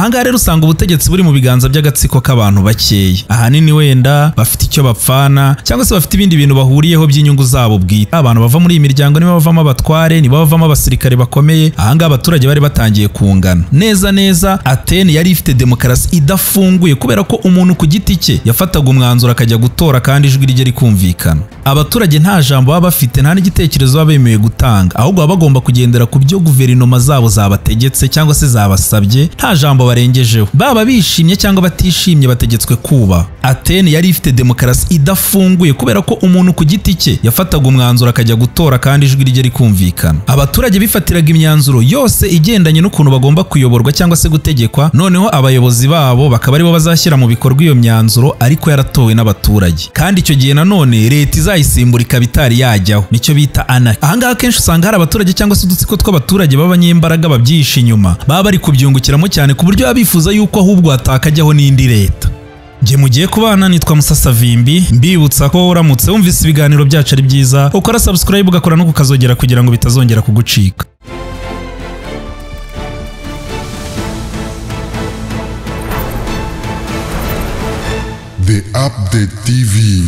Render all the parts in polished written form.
Ahangaha rero usanga ubutegetsi buri mu biganza by'agatsiko k'abantu bakeya, ahanini wenda bafite icyo bapfana cyangwa se bafite ibindi bintu bahuriyeho by'inyungu zabo bwite. Abantu bava muri iyi miryango nibo bavamo abatware, nibo bavamo abasirikare bakomeye. Ahangaha abaturage bari batangiye kungana neza neza. Atene yari ifite demokarasi idafunguye kubera ko umuntu ku giti cye yafataga umwanzuro akajya gutora kandi ijwi rye rikumvikana. Abaturage nta jambo baba bafite, nta n'igitekerezo baba bemewe gutanga, ahubwo baba bagomba kugendera ku byo guverinoma zabo zabategetse cyangwa se zabasabye, nta jambo barengejeho. Baba bishimye cyangwa batishimye bategetswe kuba. Atene yari ifite demokarasi idafunguye kubera ko umuntu ku giti cye yafataga umwanzuro akajya gutora kandi ijwi rye rikumvikana. Abaturage bifatiraga imyanzuro yose igendanye n'ukuntu bagomba kuyoborwa cyangwa se gutegekwa, noneho abayobozi babo bakaba aribo bazashyira mu bikorwa iyo myanzuro ariko yaratowe n'abaturage. Kandi icyo gihe nanone leta izayisimbura ikaba itari yajyaho, nicyo bita anarchy. Ahangaha kenshi usanga hari abaturage cyangwa se udutsiko tw'abaturage b'abanyembaraga babyihishe inyuma, baba bari kubyungukiramo cyane ku buryo baba bifuza yuko ahubwo hatakajyaho n'indi leta. Njye mugiye kubana nitwa Musasavimbi, mbibutsa ko uramutse wumvise ibiganiro byacu ari byiza ukora subscribe ugakora no kukazogera kugira ngo bitazongera kugucika. The Update TV.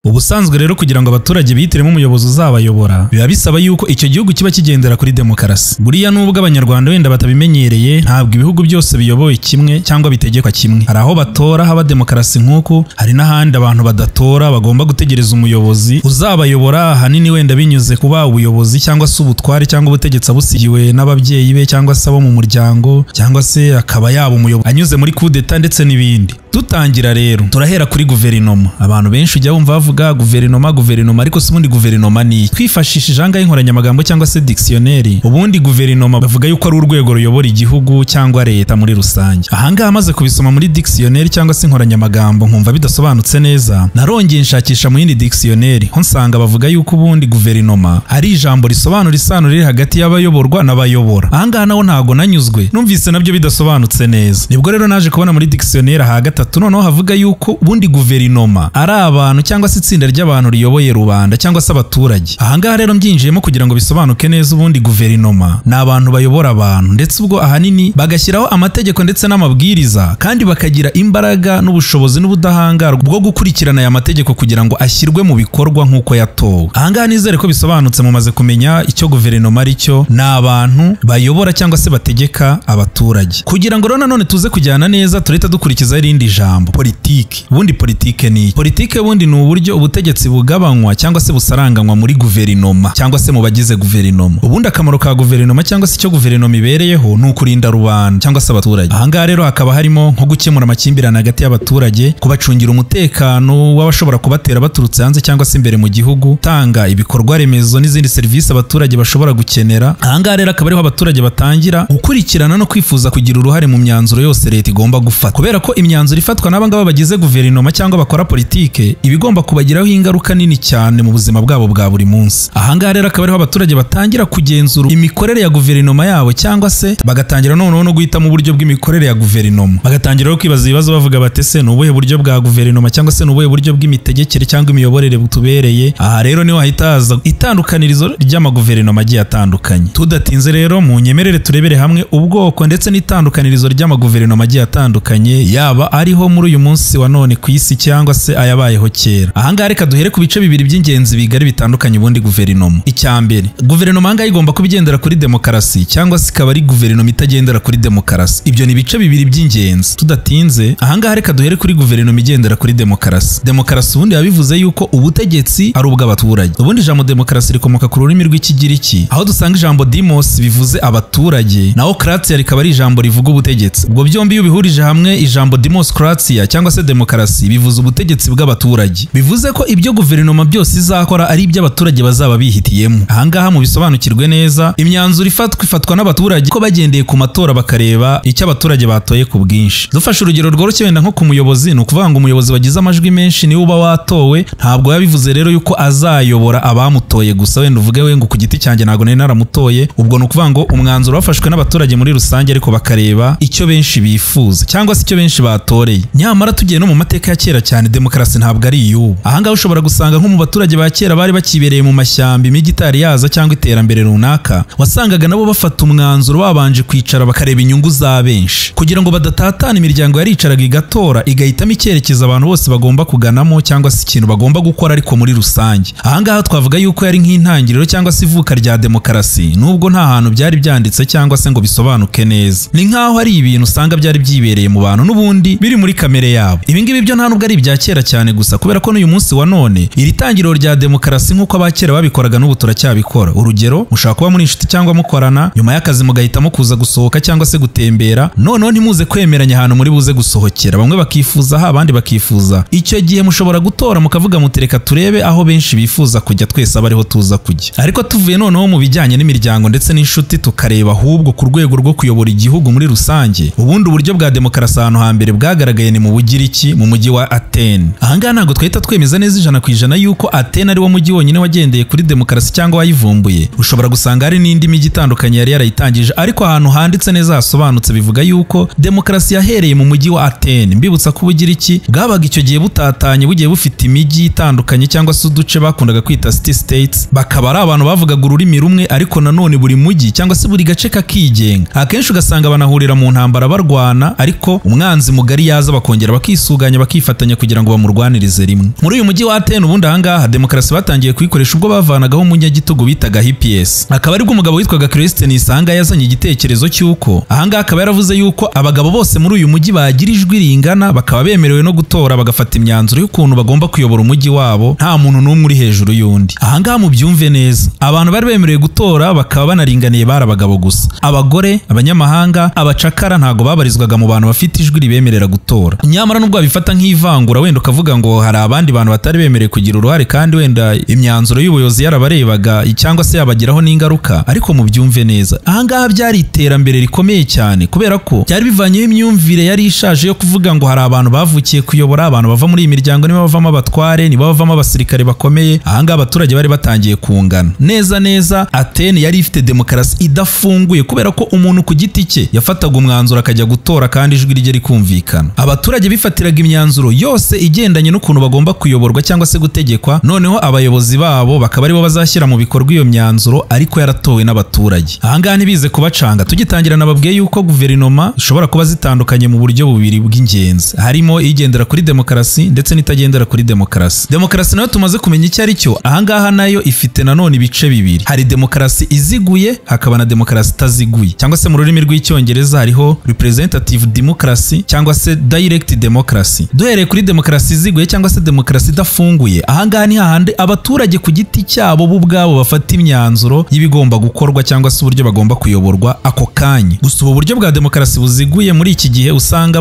Ubusanzwe rero kugira ngo abaturage bihitiremo umuyobozi uzabayobora biba bisaba yuko icyo gihugu kiba kigendera kuri demokarasi. Buriya nubwo abanyarwanda wenda batabimenyereye, ntabwo ibihugu byose biyobowe kimwe cyangwa bitegekwa kimwe. Hari aho batora haba demokarasi nk'uku, hari n'ahandi abantu badatora bagomba gutegereza umuyobozi uzabayobora, ahanini wenda binyuze kuba ubuyobozi cyangwa se ubutware cyangwa ubutegetsi abusigiwe n'ababyeyi be cyangwa se abo mu muryango, cyangwa se akaba yaba umuyobozi anyuze muri kudeta ndetse n'ibindi. Dutangira rero turahera kuri guverinoma. Abantu benshi ujya wumva bavuga guverinoma guverinoma, ariko si ubundi guverinoma ni twifashishije ahangaha inkoranyamagambo cyangwa se dictionnaire. Ubundi guverinoma bavuga yuko ari urwego ruyobora igihugu cyangwa leta muri rusange. Ahangaha maze kubisoma muri dictionnaire cyangwa se inkoranyamagambo nkumva bidasobanutse neza, narongeye nshakisha mu yindi dictionnaire ho nsanga bavuga yuko ubundi guverinoma ari ijambo risobanura isano riri hagati y'abayoborwa n'abayobora. Ahangaha naho ntago nanyuzwe, numvise nabyo bidasobanutse neza. Nibwo rero naje kubona muri dictionnaire aha gatatu noneho havuga yuko ubundi guverinoma ari abantu cyangwa se itsinda ry'abantu riyoboye rubanda cyangwa se abaturage. Ahangaha rero mbyinjiyemo kugira ngo bisobanuke neza, ubundi guverinoma ni abantu bayobora abantu, ndetse ubwo ahanini bagashyiraho amategeko ndetse n'amabwiriza, kandi bakagira imbaraga n'ubushobozi n'ubudahangarwa bwo gukurikirana aya mategeko kugira ngo ashyirwe mu bikorwa nk'uko yatowe. Ahangaha nizere ko bisobanutse, mumaze kumenya icyo guverinoma ari cyo, ni abantu bayobora cyangwa se bategeka abaturage. Kugira ngo rero nanone tuze kujyana neza, turahita dukurikiza irindi jambo politiki. Ubundi politike ni politike ubundi ni uburyo ubutegetsi bugabanywa cyangwa se busaranganywa muri guverinoma cyangwa se mu bagize guverinoma. Ubundi akamaro ka guverinoma cyangwa se icyo guverinoma ibereyeho ni ukurinda rubanda cyangwa se abaturage. Ahangaha rero hakaba harimo nko gukemura amakimbirane hagati y'abaturage, kubacungira umutekano w'abashobora kubatera baturutse hanze cyangwa se imbere mu gihugu, gutanga ibikorwa remezo n'izindi serivisi abaturage bashobora gukenera. Ahangaha rero akaba ariho abaturage batangira gukurikirana no kwifuza kugira uruhare mu myanzuro yose leta igomba gufata, kubera ko imyanzuro ifatwa n'aba ngaba bagize guverinoma cyangwa bakora politike ibigomba kubagiraho ingaruka nini cyane mu buzima bwabo bwa buri munsi. Ahangaha rero akaba ariho abaturage batangira kugenzura imikorere ya guverinoma yabo, cyangwa se bagatangira noneho no guhitamo uburyo bw'imikorere ya guverinoma. Bagatangira no kwibaza ibibazo bavuga bati ese ni ubuhe buryo bwa guverinoma cyangwa se ni ubuhe buryo bw'imitegekere cyangwa imiyoborere butubereye. Aha rero niho hahita haza itandukanirizo ry'amaguverinoma agiye atandukanye. Tudatinze rero mu nyemerere turebere hamwe ubwoko ndetse n'itandukanirizo ry'amaguverinoma agiye atandukanye, yaba ariho muri uyu munsi wa none ku isi cyangwa se ayabayeho kera. Ahangaha reka duhere ku bice bibiri by'ingenzi bigari bitandukanye ubundi guverinoma. Icya mbere, guverinoma ahangaha igomba kuba igendera kuri demokarasi cyangwa se ikaba ari guverinoma itagendera kuri demokarasi. Ibyo ni ibice bibiri by'ingenzi. Tudatinze ahangaha reka duhere kuri guverinoma igendera kuri demokarasi. Demokarasi ubundi yabivuze yuko ubutegetsi ari ubw'abaturage. Ubundi ijambo demokarasi rikomoka ku rurimi rw'Ikigiriki, aho dusanga ijambo dimos bivuze abaturage, naho kratia rikaba ari ijambo rivuga ubutegetsi. Ubwo byombi iyo ubihurije hamwe ijambo dimoskratia cyangwa se demokarasi bivuze ubutegetsi bw'abaturage. Bivuze ko ibyo guverinoma byose izakora ari iby'abaturage bazaba bihitiyemo. Ahangaha mu bisobanukirwe neza, imyanzuro ifatwa n'abaturage ko bagendeye ku matora bakareba icyo abaturage batoye ku bwinshi. Dufashe urugero rworoshye wenda nko ku muyobozi, ni ukuvuga ngo umuyobozi wagize amajwi menshi niwe uba watowe. Ntabwo yabivuze rero yuko azayobora abamutoye gusa, wenda uvuge we ngo ku giti cyanjye ntabwo nari naramutoye. Ubwo ni ukuvuga ngo umwanzuro wafashwe n'abaturage muri rusange, ariko bakareba icyo benshi bifuza cyangwa se icyo benshi batoreye. Nyamara tugiye no mu mateka ya kera cyane, demokarasi ntabwo ari iy'ubu. Ahangaha ushobora gusanga nko mu baturage ba kera bari bakibereye mu mashyamba, imijyi itari yaza cyangwa iterambere runaka, wasangaga nabo bafata umwanzuro babanje kwicara bakareba inyungu za benshi kugira ngo badatatana. Imiryango yaricaraga igatora, igahitamo icyerekezo abantu bose bagomba kuganamo cyangwa se ikintu bagomba gukora ariko muri rusange. Ahangaha twavuga yuko yari nk'intangiriro cyangwa se ivuka rya demokarasi, nubwo nta hantu byari byanditse cyangwa se ngo bisobanuke neza. Ni nkaho ari ibintu usanga byari byibereye mu bantu n'ubundi biri muri kamere yabo. Ibi ngibi byo nta nubwo ari ibya kera cyane gusa, kubera ko n'uyu munsi wa none iri tangiriro rya demokarasi nk'uko abakera babikoraga n'ubu turacyabikora. Urugero, mushobora kuba muri inshuti cyangwa mukorana, nyuma y'akazi mugahitamo kuza gusohoka cyangwa se gutembera, noneho ntimuze kwemeranya ahantu muri buze gusohokera, bamwe bakifuza aha abandi bakifuza. Icyo gihe mushobora gutora mukavuga mutereka turebe aho benshi bifuza kujya, twese aba ariho tuza kujya. Ariko tuvuye noneho mu bijyanye n'imiryango ndetse n'inshuti, tukareba ahubwo ku rwego rwo kuyobora igihugu muri rusange, ubundi uburyo bwa demokarasi ahantu hambere bwagaragaye ni mu Bugiriki, mu mujyi wa Athene. Ahangaha ntabwo twahita twemeza neza 100% yuko Athene ari wo mujyi wonyine wagendeye kuri demokarasi cyangwa wayivumbuye. Ushobora gusanga hari n'indi mijyi itandukanye yari yarayitangije, ariko ahantu handitse neza hasobanutse bivuga yuko demokarasi yahereye mu mujyi wa Athene. Mbibutsa ko Ubugiriki bwabaga icyo gihe butatanye, bugiye bufite imijyi itandukanye cyangwa se uduce bakundaga kwita city states, bakaba ari abantu bavugaga ururimi rumwe, ariko nanone buri mujyi cyangwa se buri gace kakigenga. Akenshi ugasanga banahurira mu ntambara barwana, ariko umwanzi mugari yaza bakongera bakisuganya bakifatanya kugira ngo bamurwanirize rimwe. Muri uyu mujyi wa Athene ubundi ahangaha demokarasi batangiye kuyikoresha ubwo bavanagaho umunyagitugu bitaga Hippias, akaba aribwo umugabo witwaga Cleisthenes ahangaha yazanye igitekerezo cy'uko ahangaha akaba yaravuze yuko abagabo bose muri uyu mujyi bagira ijwi ringana, bakaba bemerewe no gutora bagafata imyanzuro y'ukuntu bagomba kuyobora umujyi wabo, nta muntu n'umwe uri hejuru y'undi. Ahangaha mubyumve neza, abantu bari bemerewe gutora bakaba banaringaniye bari abagabo gusa. Abagore, abanyamahanga, abacakara ntago babarizwaga mu bantu bafite ijwi ribemerera gutora. Nyamara nubwo babifata nk'ivangura, wenda ukavuga ngo hari abandi bantu batari bemerewe kugira uruhare kandi wenda imyanzuro y'ubuyobozi yarabarebaga cyangwa se yabagiraho n'ingaruka, ariko mubyumve neza, ahangaha byari iterambere rikomeye cyane, kubera ko byari bivanyeho imyumvire yari ishaje yo kuvuga ngo hari abantu bavukiye kuyobora, abantu bava muri iyi miryango nibo bavamo abatware, nibo bavamo abasirikare bakomeye. Ahangaha abaturage bari batangiye kungana neza neza. Athene yari ifite demokarasi idafunguye, kubera ko umuntu ku giti cye yafataga umwanzuro akajya gutora kandi ijwi rye rikumvikana. Abaturage bifatiraga imyanzuro yose igendanye n'ukuntu bagomba kuyoborwa cyangwa se gutegekwa, noneho abayobozi babo bakaba aribo bazashyira mu bikorwa iyo myanzuro ariko yaratowe n'abaturage. Ahangaha ntibize kubacanga, tugitangira nababwiye yuko guverinoma ishobora kuba zitandukanye mu buryo bubiri bw'ingenzi, harimo igendera kuri demokarasi ndetse n'itagendera kuri demokarasi. Demokarasi nayo tumaze kumenya icyo ari cyo, ahangaha nayo ifite nanone ibice bibiri, hari demokarasi iziguye hakaba na demokarasi itaziguye, cyangwa se mu rurimi rw'icyongereza hariho representative democracy cyangwa se direct democracy. Duhereye kuri demokarasi iziguye cyangwa se demokarasi idafunguye, ahangaha ni hahandi abaturage ku giti cyabo bo ubwabo bafata imyanzuro y'ibigomba gukorwa cyangwa se uburyo bagomba kuyoborwa ako kanya. Gusa ubu buryo bwa demokarasi buziguye muri iki gihe usanga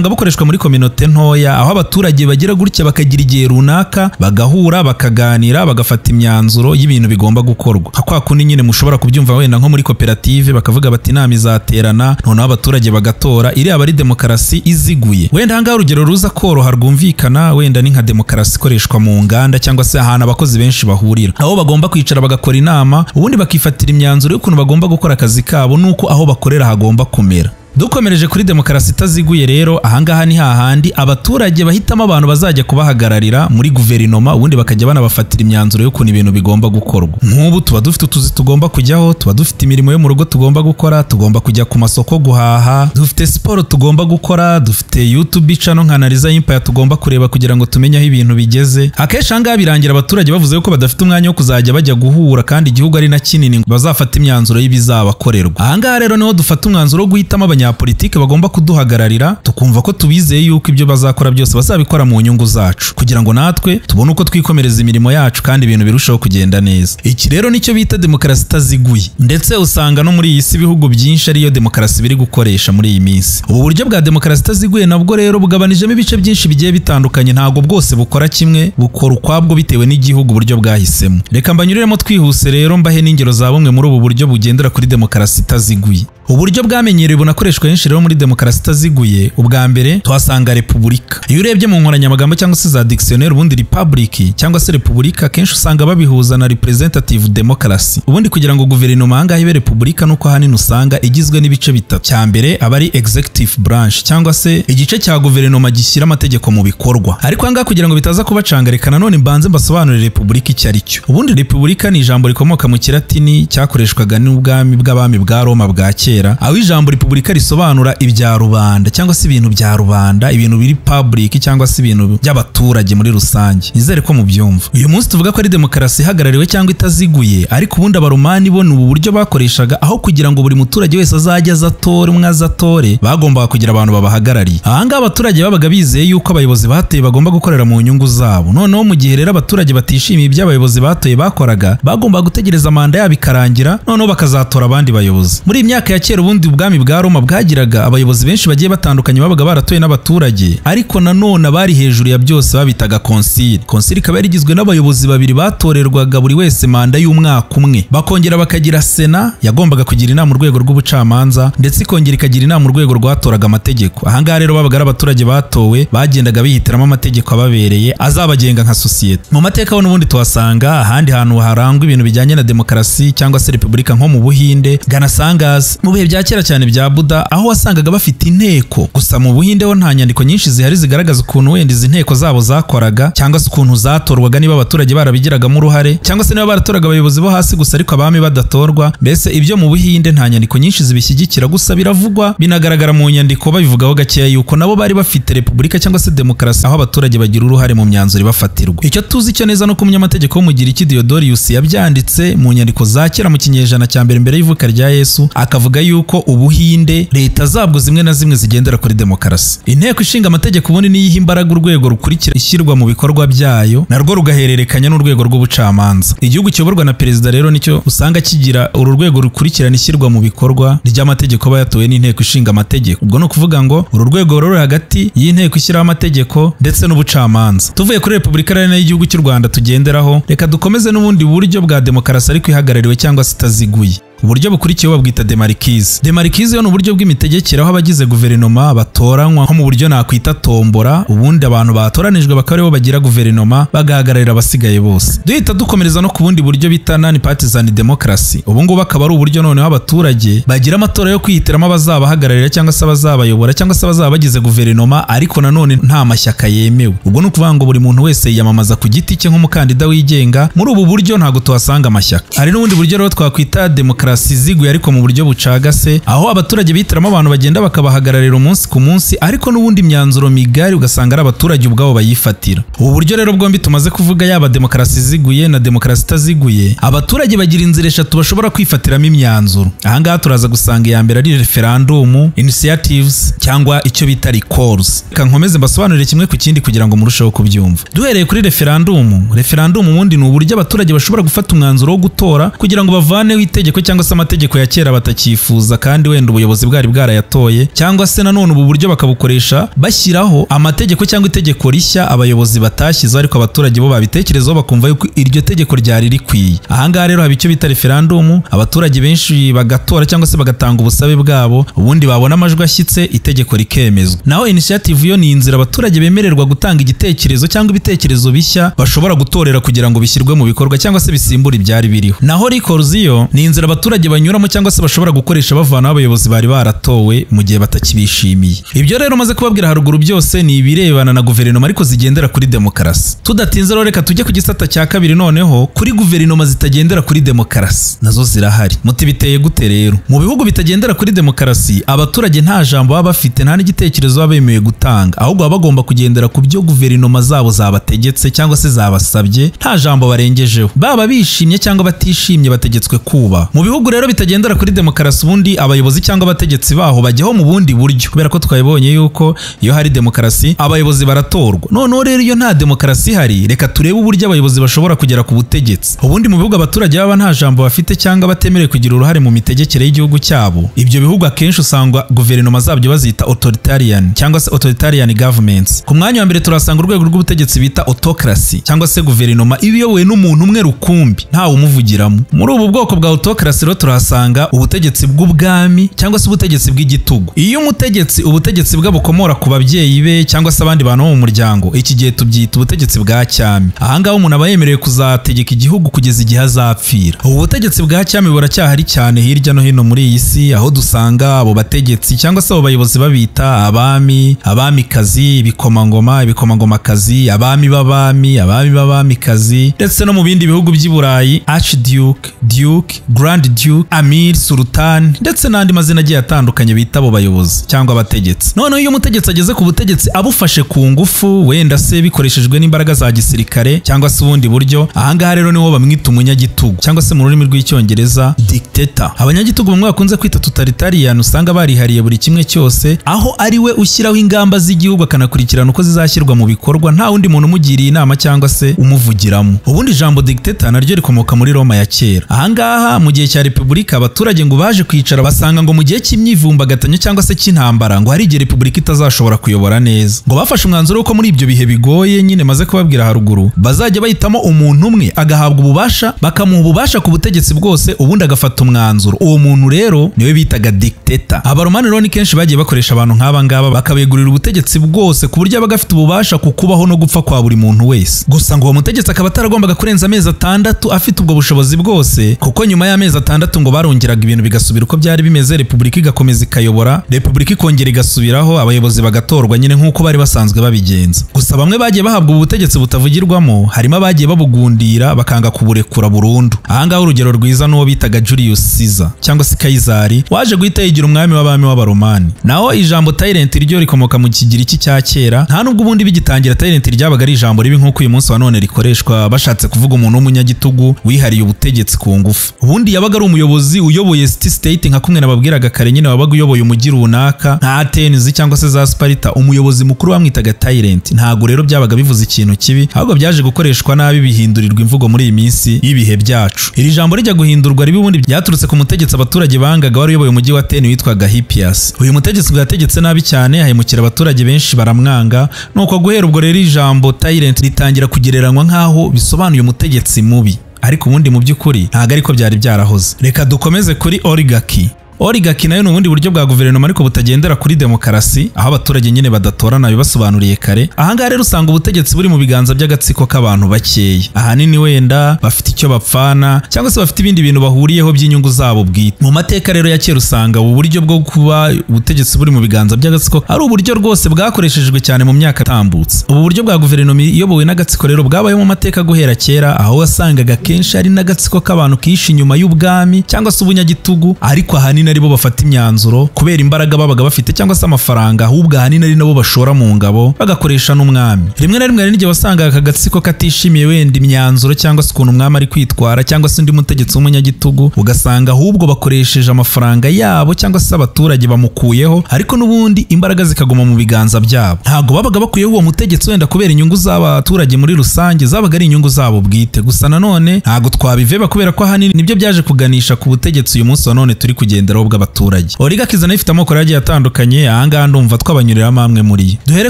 bukoreshwa muri kominote ntoya, aho abaturage bagira gutya bakagira igihe runaka bagahura bakaganira bagafata imyanzuro y'ibintu bigomba gukorwa. Nka kwa kundi nyine mushobora kubyumva wenda nko muri koperative bakavuga bati inama izaterana, noneho abaturage bagatora. Iri aba ari demokarasi iziguye. Wenda ahangaha urugero ruza koroha rwumvikana wenda ni nka demokarasi ikoreshwa mu nganda cyangwa se ahantu abakozi benshi bahurira, aho bagomba kwicara bagakora inama ubundi bakifatira imyanzuro y'ukuntu bagomba gukora akazi kabo nuko aho bakorera hagomba kumera. Dukomereje kuri demokarasi itaziguye rero, ahangaha ni hahandi abaturage bahitamo abantu bazajya kubahagararira muri guverinoma, ubundi bakajya banabafatira imyanzuro y'ukuntu ibintu bigomba gukorwa. Nk'ubu tuba dufite utuzi tugomba kujyaho, tuba dufite imirimo yo mu rugo tugomba gukora, tugomba kujya ku masoko guhaha, dufite siporo tugomba gukora, dufite YouTube channel nka Analiza Empire tugomba kureba kugira ngo tumenye aho ibintu bigeze. Akenshi ahangaha birangira abaturage bavuze ko badafite umwanya wo kuzajya bajya guhura kandi igihugu ari na kinini ngo bazafate imyanzuro y'ibizabakorerwa. Ahangaha rero niho dufata umwanzuro wo guhitamo abanyapolitike bagomba kuduhagararira, tukumva ko tubizeye yuko ibyo bazakora byose bazabikora mu nyungu zacu kugira ngo natwe tubone uko twikomereza imirimo yacu kandi ibintu birushaho kugenda neza. Iki rero nicyo bita demokarasi itaziguye, ndetse usanga no muri iyi si ibihugu byinshi ariyo demokarasi biri gukoresha muri iyi minsi. Ubu buryo bwa demokarasi itaziguye nabwo rero bugabanijemo ibice byinshi bigiye bitandukanye, ntabwo bwose bukora kimwe, bukora ukwabwo bitewe n'igihugu uburyo bwahisemo. Reka mbanyuriremo twihuse rero mbahe n'ingero za bumwe muri ubu buryo bugendera kuri demokarasi itaziguye. Uburyo bwamenyerewe bunakoreshwa henshi rero muri demokarasi itaziguye, ubwa mbere tuhasanga repubulika. Iyo urebye mu nkoranyamagambo cyangwa se za dictionnaire, ubundi republic cyangwa se repubulika kenshi usanga babihuza na representative democracy. Ubundi kugira ngo guverinoma ahangaha ibe repubulika, nuko ahanini usanga igizwe n'ibice bitatu. Cya mbere aba ari executive branch, cyangwa se igice cya guverinoma gishyira amategeko mu bikorwa. Ariko ahangaha, kugira ngo bitaza kubacanga, reka nanone mbanze mbasobanurire repubulika icyo ari cyo. Ubundi repubulika ni ijambo rikomoka mu Kilatini cyakoreshwaga n'ubwami bw'abami bwa Roma bwa kera, aho ijambo repubulika risobanura ibya rubanda cyangwa se ibintu bya rubanda, ibintu biri public cyangwa se ibintu by'abaturage muri rusange. Nizere ko mubyumva. Uyu munsi tuvuga ko ari demokarasi ihagarariwe cyangwa itaziguye, ariko ubundi Abaromani bo ni ubu buryo bakoreshaga. Aho kugira ngo buri muturage wese azajye aza atore, umwe aza atore, bagombaga kugira abantu babahagarariye. Ahangaha abaturage babaga bizeye yuko abayobozi batoye bagomba gukorera mu nyungu zabo. Noneho mu gihe rero abaturage batishimiye ibyo abayobozi batoye bakoraga, bagombaga gutegereza manda yabo ikarangira, noneho bakazatora abandi bayobozi. Muri iyi myaka ya kera, ubundi ubwami bwa Roma bwagiraga abayobozi benshi bagiye batandukanye babaga baratoye n'abaturage, ariko nanone abari hejuru ya byose babitaga konsili. Konsili ikaba yari igizwe n'abayobozi babiri batorerwaga buri wese manda y'umwaka umwe. Bakongera bakagira sena yagombaga kugira inama urwego rw'ubucamanza, ndetse ikongera ikagira inama urwego rwatoraga amategeko. Ahangaha rero babaga ari abaturage batowe, bagendaga bihitiramo amategeko ababereye azabagenga nka sosiyete. Mu mateka ho n'ubundi tuhasanga ahandi hantu harangwa ibintu bijyanye na demokarasi cyangwa se repubulika, nko mu Buhinde, Ganasangazi, mu bihe bya kera cyane bya Buda, aho wasangaga bafite inteko. Gusa mu Buhinde ho nta nyandiko nyinshi zihari zigaragaza ukuntu wenda izi nteko zabo zakoraga, cyangwa se ukuntu zatorwaga, niba abaturage barabigiragamo uruhare, cyangwa se niba baratoraga abayobozi bo hasi gusa ariko abami badatorwa. Mbese ibyo mu Buhinde nta nyandiko nyinshi zibishyigikira, gusa biravugwa, binagaragara mu nyandiko babivugaho gakeya yuko nabo bari bafite repubulika cyangwa se demokarasi, aho abaturage bagira uruhare mu myanzuro ibafatirwa. Icyo tuzi cyo neza nuko umunyamategeko w'Umugiriki Diodorus yabyanditse mu nyandiko za kera mu kinyejana cya mbere mbere y'ivuka rya Yesu, akavuga yuko Ubuhinde leta zabwo zimwe na zimwe zigendera kuri demokarasi. Inteko ishinga amategeko ubundi niyo iha imbaraga urwego rukurikira ishyirwa mu bikorwa byayo, narwo rugahererekanya n'urwego rw'ubucamanza. Igihugu kiyoborwa na perezida rero nicyo usanga kigira uru rwego rukurikirana ishyirwa mu bikorwa ry'amategeko aba yatowe n'inteko ishinga amategeko. Ubwo ni ukuvuga ngo uru rwego ruri hagati y'inteko ishyiraho amategeko ndetse n'ubucamanza. Tuvuye kuri repubulika rero y'igihugu cy'u Rwanda tugenderaho, reka dukomeze n'ubundi buryo bwa demokarasi ariko ihagarariwe cyangwa se itaziguye. Uburyo bukurikiyeho babwita demarchize. Demarchize yo ni uburyo bw'imitegekere aho abagize guverinoma batoranywa nko mu buryo nakwita tombora. Ubundi abantu batoranijwe bakaba aribo bagira guverinoma, bagahagararira abasigaye bose. Duhita dukomereza no ku bundi buryo bita non partisan democracy. Ubu ngubu akaba ari uburyo noneho abaturage bagira amatora yo kwihitiramo abazabahagararira cyangwa se abazabayobora cyangwa se abazaba bagize guverinoma, ariko nanone nta mashyaka yemewe. Ubwo ni ukuvuga ngo buri muntu wese yiyamamaza ku giti cye nk'umukandida wigenga. Muri ubu buryo ntabwo tuhasanga amashyaka. Hari n'ubundi buryo rero twakwita demokarasi iziguye ariko mu buryo bucagase, aho abaturage bihitiramo abantu bagenda bakabahagararira umunsi ku munsi, ariko n'ubundi imyanzuro migari ugasanga ari abaturage ubwabo bayifatira. Ubu buryo rero bwombi tumaze kuvuga, yaba demokarasi iziguye na demokarasi itaziguye, abaturage bagira inzira eshatu bashobora kwifatiramo imyanzuro. Ahangaha turaza gusanga iya mbere ari referendum, initiatives cyangwa icyo bita recalls. Reka nkomeze mbasobanurire kimwe ku kindi kugira ngo murusheho kubyumva. Duhereye kuri referendum. Referendum ubundi ni uburyo abaturage bashobora gufata umwanzuro wo gutora kugira ngo bavaneho itegeko cyangwa se amategeko ya kera batakifuza, kandi wenda ubuyobozi bwari bwarayatoye, cyangwa se nanone ubu buryo bakabukoresha bashyiraho amategeko cyangwa itegeko rishya abayobozi batashyizeho, ariko abaturage bo babitekerezaho bakumva yuko iryo tegeko ryari rikwiye. Ahangaha rero haba icyo bita referendum, abaturage benshi bagatora cyangwa se bagatanga ubusabe bwabo, ubundi babona amajwi ashyitse itegeko rikemezwa. Naho initiative yo ni inzira abaturage bemererwa gutanga igitekerezo cyangwa ibitekerezo bishya bashobora gutorera kugira ngo bishyirwe mu bikorwa cyangwa se bisimbure ibyari biriho. Naho recalls yo ni inzira abaturage banyuramo cyangwa se bashobora gukoresha bavanaho abayobozi bari baratowe mu gihe batakibishimiye. Ibyo rero maze kubabwira haruguru byose ni ibirebana na guverinoma ariko zigendera kuri demokarasi. Tudatinze rero, reka tujye ku gisata cya kabiri, noneho kuri guverinoma zitagendera kuri demokarasi. Nazo zirahari. Muti biteye gute rero? Mu bihugu bitagendera kuri demokarasi, abaturage nta jambo baba bafite, nta n'igitekerezo baba bemewe gutanga, ahubwo baba bagomba kugendera ku byo guverinoma zabo zabategetse cyangwa se zabasabye, nta jambo barengejeho. Baba bishimye cyangwa batishimye, bategetswe kuba. Mu bihugu rero bitagendera kuri demokarasi, ubundi abayobozi cyangwa abategetsi baho bajyaho mu bundi buryo, kubera ko twabibonye yuko iyo hari demokarasi abayobozi baratorwa. Noneho rero iyo nta demokarasi ihari, reka turebe uburyo abayobozi bashobora kugera ku butegetsi. Ubundi mu bihugu abaturage baba nta jambo bafite cyangwa batemerewe kugira uruhare mu mitegekere y'igihugu cyabo, ibyo bihugu akenshi usanga guverinoma zabyo bazita authoritarian cyangwa se authoritarian governments. Ku mwanya wa mbere turasanga urwego rw'ubutegetsi bita autocracy, cyangwa se guverinoma iba iyobowe n'umuntu umwe rukumbi, ntawe umuvugiramo. Muri ubu bwoko bwa autocracy rero rero turahasanga ubutegetsi bw'ubwami cyangwa se ubutegetsi bw'igitugu. Iyo umutegetsi ubutegetsi bwe bukomora ku babyeyi be cyangwa se abandi bantu bo mu muryango, iki gihe tubyita ubutegetsi bwa cyami. Ahangaha umuntu aba yemerewe kuzategeka igihugu kugeza igihe azapfira. Ubu butegetsi bwa cyami buracyahari cyane hirya no hino muri iyi si, aho dusanga abo bategetsi cyangwa se abo bayobozi babita abami, abamikazi, ibikomangoma, ibikomangomakazi, abami b'abami, abami b'abamikazi, ndetse no mu bindi bihugu by'i Burayi Archduke, Duke, Grand Duke, Amir, Sultan ndetse n'andi mazina agiye atandukanye bita abo bayobozi cyangwa abategetsi. Noneho iyo umutegetsi ageze ku butegetsi abufashe ku ngufu, wenda se bikoreshejwe n'imbaraga za gisirikare cyangwa se ubundi buryo, ahangaha rero niho bamwita umunyagitugu cyangwa se mu rurimi rw'Icyongereza dictator. Abanyagitugu bamwe bakunze kwita totalitarian usanga barihariye buri kimwe cyose, aho ari we ushyiraho ingamba z'igihugu akanakurikirana uko zizashyirwa mu bikorwa, nta wundi muntu umugiriye inama cyangwa se umuvugiramo. Ubundi ijambo dictator naryo rikomoka muri Roma ya kera. Ahangaha mu gihe cya repubulika abaturage ngo baje kwicara basanga ngo mu gihe cy'imyivumbagatanyo cyangwa se cy'intambara ngo hari igihe repubulika itazashobora kuyobora neza. Ngo bafashe umwanzuro w'uko muri ibyo bihe bigoye nyine maze kubabwira haruguru, bazajya bahitamo umuntu umwe agahabwa ububasha, bakamuha ububasha ku butegetsi bwose, ubundi agafata umwanzuro. Uwo muntu rero niwe bitaga dictator. Abaromani rero ni kenshi bagiye bakoresha abantu nk'aba ngaba bakabegurira ubutegetsi bwose ku buryo yabaga afite ububasha ku kubaho no gupfa kwa buri muntu wese. Gusa ngo uwo mutegetsi akaba ataragombaga kurenza amezi 6 afite ubwo bushobozi bwose, kuko nyuma y'amezi 6 ngo barongeraga ibintu bigasubira uko byari bimeze, repubulika igakomeza ikayobora, repubulika ikongera igasubiraho, abayobozi bagatorwa nyine nk'uko bari basanzwe babigenza. Gusa bamwe bagiye bahabwa ubutegetsi butavugirwamo, harimo abagiye babugundira bakanga kuburekura burundu. Ahangaha urugero rwiza n'uwo bitaga Julius Caesar cyangwa se Kayizari, waje guhita yigira umwami w'abami w'Abaromani. Naho ijambo tyrant ryo rikomoka mu Kigiriki cya kera, nta nubwo ubundi bigitangira tyrant ryabaga ari ijambo ribi nk'uko uyu munsi wa none rikoreshwa bashatse kuvuga umuntu w'umunyagitugu wihariye ubutegetsi ku ngufu. Ubundi yabaga ari umuyobozi uyoboye city state nka kumwe nababwiraga kare nyine, wabaga uyoboye umujyi runaka nka Athens cyangwa se za Sparta, umuyobozi mukuru bamwitaga tyrant. Ntago rero byabaga bivuze ikintu kibi, ahubwo byaje gukoreshwa nabi bihindurirwa imvugo muri iyi minsi y'ibihe byacu. Iri jambo rijya guhindurwa ribi ubundi byaturutse ku mutegetsi abaturage bangaga wari uyoboye umujyi wa Athens witwaga Hippias. Uyu mutegetsi ngo yategetse nabi cyane, ahemukira abaturage benshi baramwanga, nuko guhera ubwo rero ijambo tyrant ritangira kugereranywa nkaho bisobanuye umutegetsi mubi, ariko ubundi mu by'ukuri ntago ariko byari byarahoze. Reka dukomeze kuri oligarchy. Oligarchy nayo ni ubundi buryo bwa guverinoma ariko butagendera kuri demokarasi, aho abaturage nyine badatorana bibasobanuriye kare. Ahangaha rero usanga ubutegetsi buri mu biganza by'agatsiko k'abantu bakeya, ahanini wenda bafite icyo bapfana cyangwa se bafite ibindi bintu bahuriyeho by'inyungu zabo bwite. Mu mateka rero ya kera usanga ubu buryo bwo kuba ubutegetsi buri mu biganza by'agatsiko ari uburyo rwose bwakoreshejwe cyane mu myaka itambutse. Ubu buryo bwa guverinoma iyobowe n'agatsiko rero bwabayeho mu mateka guhera kera, aho wasangaga kenshi ari n'agatsiko k'abantu kishe inyuma y'ubwami cyangwa se ubunyagitugu, ariko ahanini aribo bafata imyanzuro kubera imbaraga babaga bafite cyangwa se amafaranga, ahubwo ahanini ari nabo bashora mu ngabo bagakoresha n'umwami. Rimwe na rimwe hari n'igihe wasangaga aka gatsiko katishimiye wenda imyanzuro cyangwa se ukuntu umwami ari kwitwara cyangwa se undi mutegetsi w'umunyagitugu, ugasanga ahubwo bakoresheje amafaranga yabo cyangwa se abaturage bamukuyeho, ariko n'ubundi imbaraga zikaguma mu biganza byabo. Ntabwo babaga bakuyeho uwo mutegetsi wenda kubera inyungu z'abaturage muri rusange, zabaga ari inyungu zabo bwite. Gusa nanone ntabwo twabiveba kubera ko ahanini nibyo byaje kuganisha ku butegetsi uyu munsi wa none turi kugenderaho bw'abaturage. Oligarchy nayo ifite amoko agiye atandukanye, ahangaha ndumva twabanyuriramo amwe muri yo. Duhere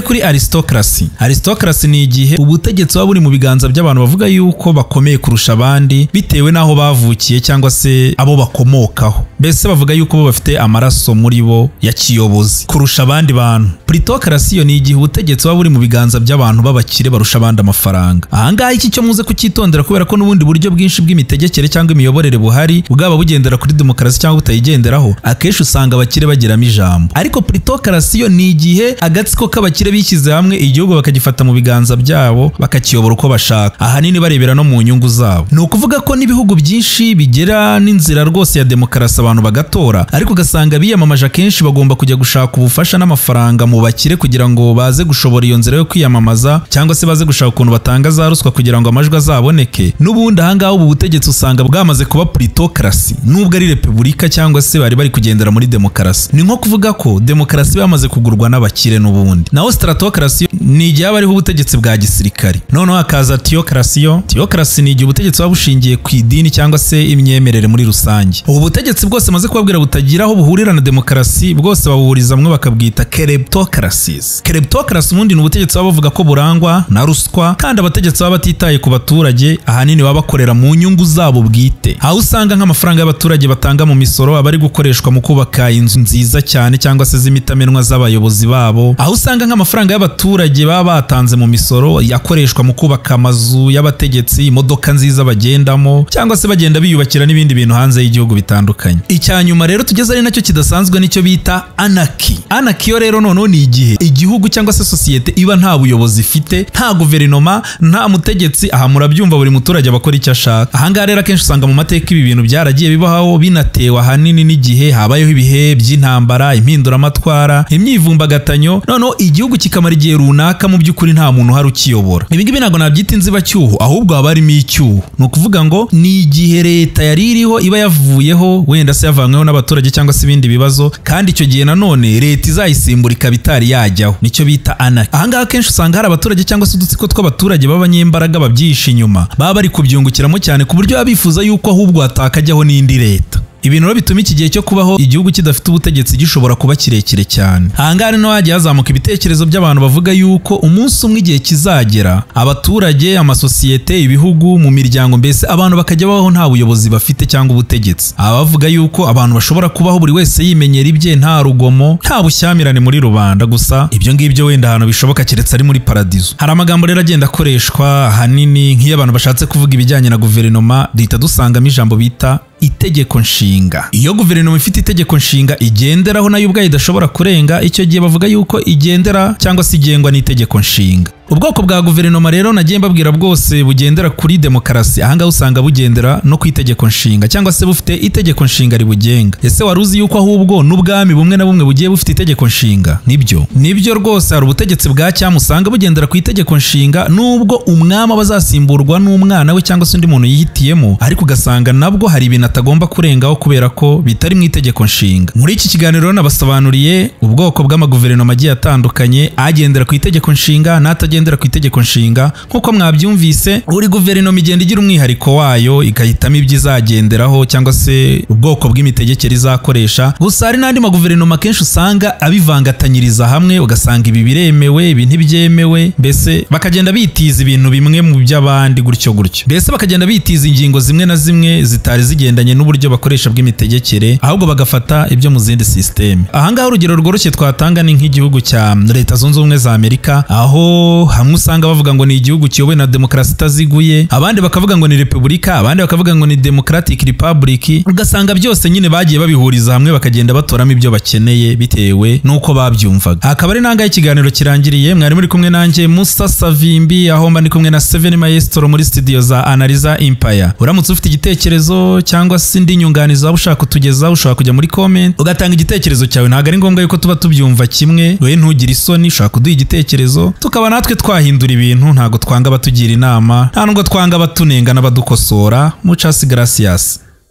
kuri aristocracy. Aristocracy ni igihe ubutegetsi buba buri mu biganza by'abantu bavuga yuko bakomeye kurusha abandi bitewe n'aho bavukiye cyangwa se abo bakomokaho. Mbese bavuga yuko bo bafite amaraso muri bo ya kiyobozi kurusha abandi bantu. Plutocracy yo ni igihe ubutegetsi buba buri mu biganza by'abantu b'abakire barusha abandi amafaranga. Ahangaha iki cyo muze kucyitondera kubera ko n'ubundi buryo bwinshi bw'imitegekere cyangwa imiyoborere buhari, bwaba bugendera kuri demokarasi cyangwa butayigenderaho, akenshi usanga abakire bagiramo ijambo. Ariko plutocracy yo ni igihe agatsiko k'abakire bishyize hamwe igihugu bakagifata mu biganza byabo bakakiyobora uko bashaka, ahanini barebera no mu nyungu zabo. Ni ukuvuga ko n'ibihugu byinshi bigera n'inzira rwose ya demokarasi abantu bagatora, ariko ugasanga biyamamaje akenshi bagomba kujya gushaka ubufasha n'amafaranga mu bakire kugira ngo baze gushobora iyo nzira yo kwiyamamaza, cyangwa se baze gushaka ukuntu batanga za ruswa kugira ngo amajwi azaboneke. N'ubundi ahangaha ubu butegetsi usanga bwamaze kuba plutocracy, nubwo ari repubulika cyangwa se bari bari kugendera muri demokarasi. Ni nko kuvuga ko demokarasi bamaze kugurwa n'abakire n'ubundi. Naho stratocracy ni igihe haba hariho ubutegetsi bwa gisirikare. Noneho hakaza theocracy. Theocracy ni igihe ubutegetsi buba bushingiye ku idini cyangwa se imyemerere muri rusange. Ubu butegetsi bwose maze kubabwira butagira aho buhurira na demokarasi, bwose babuhurizamwe bakabwita kleptocracies. Kleptocracy ubundi ni ubutegetsi baba bavuga ko burangwa na ruswa, kandi abategetsi baba batitaye ku baturage, ahanini baba bakorera mu nyungu zabo bwite. Aho usanga nk'amafaranga y'abaturage batanga mu misoro aba ari gukoreshwa mu kubaka inzu nziza cyane cyangwa se z'imitamenwa z'abayobozi babo. Aho usanga nk'amafaranga y'abaturage baba batanze mu misoro yakoreshwa mu kubaka amazu y'abategetsi, imodoka nziza bagendamo, cyangwa se bagenda biyubakira n'ibindi bintu hanze y'igihugu bitandukanye. Icya nyuma rero tugeze ari nacyo kidasanzwe nicyo bita anarchy. Anarchy yo rero noneho ni igihe igihugu cyangwa se sosiyete iba nta buyobozi ifite, nta guverinoma, nta mutegetsi. Aha murabyumva, buri muturage aba akora icyo ashaka. Aha ngaha rero akenshi usanga mu mateka ibi bintu byaragiye bibaho, binatewe ahanini n'igihe habayeho ibihe by'intambara, impinduramatwara, imyivumbagatanyo, noneho igihugu kikamara igihe runaka mu by'ukuri nta muntu uhari ukiyobora. Ibi ngibi ntabwo nabyita inzibacyuho, ahubwo haba harimo icyuho. Ni ukuvuga ngo ni igihe leta yari iriho iba yavuyeho, wenda se yavanyweho n'abaturage cyangwa se ibindi bibazo, kandi icyo gihe nanone leta izayisimbura ikaba itari yajyaho. Nicyo bita anarchy. Aha ngaha akenshi usanga hari abaturage cyangwa se udutsiko tw'abaturage b'abanyembaraga babyihishe inyuma, baba bari kubyungukiramo cyane ku buryo baba bifuza yuko ahubwo hatakajyaho n'indi leta. Ibintu rero bituma iki gihe cyo kubaho igihugu kidafite ubutegetsi gishobora kuba kirekire cyane. Aha ngaha rero hagiye hazamuka ibitekerezo by'abantu bavuga yuko umunsi umwe igihe kizagera abaturage, amasosiyete, ibihugu, mu miryango, mbese abantu bakajya babaho nta buyobozi bafite cyangwa ubutegetsi. Aba bavuga yuko abantu bashobora kubaho buri wese yimenyera ibye, nta rugomo, nta bushyamirane muri rubanda. Gusa ibyo ngibyo wenda ahantu bishoboka keretse ari muri paradizo. Hari amagambo rero agenda akoreshwa ahanini nk'iyo abantu bashatse kuvuga ibijyanye na guverinoma, duhita dusangamo ijambo bita itegeko nshinga. Iyo guverinoma ifite itegeko nshinga igenderaho nayo ubwayo idashobora kurenga, icyo gihe bavuga yuko igendera cyangwa se igengwa n'itegeko nshinga. Ubwoko bwa guverinoma rero nagiye mbabwira bwose bugendera kuri demokarasi, aha ngaha usanga bugendera no ku itegeko nshinga cyangwa se bufite itegeko nshinga ribugenga. Ese wari uzi yuko ahubwo n'ubwami bumwe na bumwe bugiye bufite itegeko nshinga? Nibyo, nibyo rwose. Hari ubutegetsi bwa cyami usanga bugendera ku itegeko nshinga, nubwo umwami aba azasimburwa n'umwana we cyangwa se undi muntu yihitiyemo, ariko ugasanga nabwo hari ibintu atagomba kurengaho kubera ko bitari mu itegeko nshinga. Muri iki kiganiro nabasobanuriye ubwoko bw'amaguverinoma agiye atandukanye, agendera ku itegeko nshinga n'atagendera ku itegeko nshinga. Nk'uko mwabyumvise, buri guverinoma igenda igira umwihariko wayo, igahitamo ibyo izagenderaho cyangwa se ubwoko bw'imitegekere izakoresha. Gusa hari n'andi maguverinoma akenshi usanga abivangatanyiriza hamwe, ugasanga ibi biremewe, ibi ntibyemewe, mbese bakagenda bitiza ibintu bimwe mu by'abandi gutyo gutyo, mbese bakagenda bitiza ingingo zimwe na zimwe zitari zigendanye n'uburyo bakoresha bw'imitegekere, ahubwo bagafata ibyo mu zindi systeme. Aha ngaha urugero rworoshye twatanga ni nk'igihugu cya Leta Zunze Ubumwe za Amerika, aho hamwe usanga bavuga ngo ni igihugu kiyobowe na demokarasi itaziguye, abandi bakavuga ngo ni repubulika, abandi bakavuga ngo ni democratic republic. Ugasanga byose nyine bagiye babihuriza hamwe, bakagenda batoramo ibyo bakeneye bitewe n'uko babyumvaga. Akaba ari nangahe ikiganiro kirangiriye. Mwari muri kumwe nanjye Musa Savimbi, aho mba ndi kumwe na Seven Maestro muri studio za Analiza Empire. Uramutse ufite igitekerezo cyangwa se indi nyunganizi waba ushaka kutugezaho, ushobora kujya muri comment ugatanga igitekerezo cyawe. Ntabwo ari ngombwa yuko tuba tubyumva kimwe, we ntugire isoni, ushobora kuduha igitekerezo tukaba natwe twahindura ibintu. Ntabwo twanga abatugira inama, nta nubwo twanga abatunenga n'abadukosora. Muchas gracias.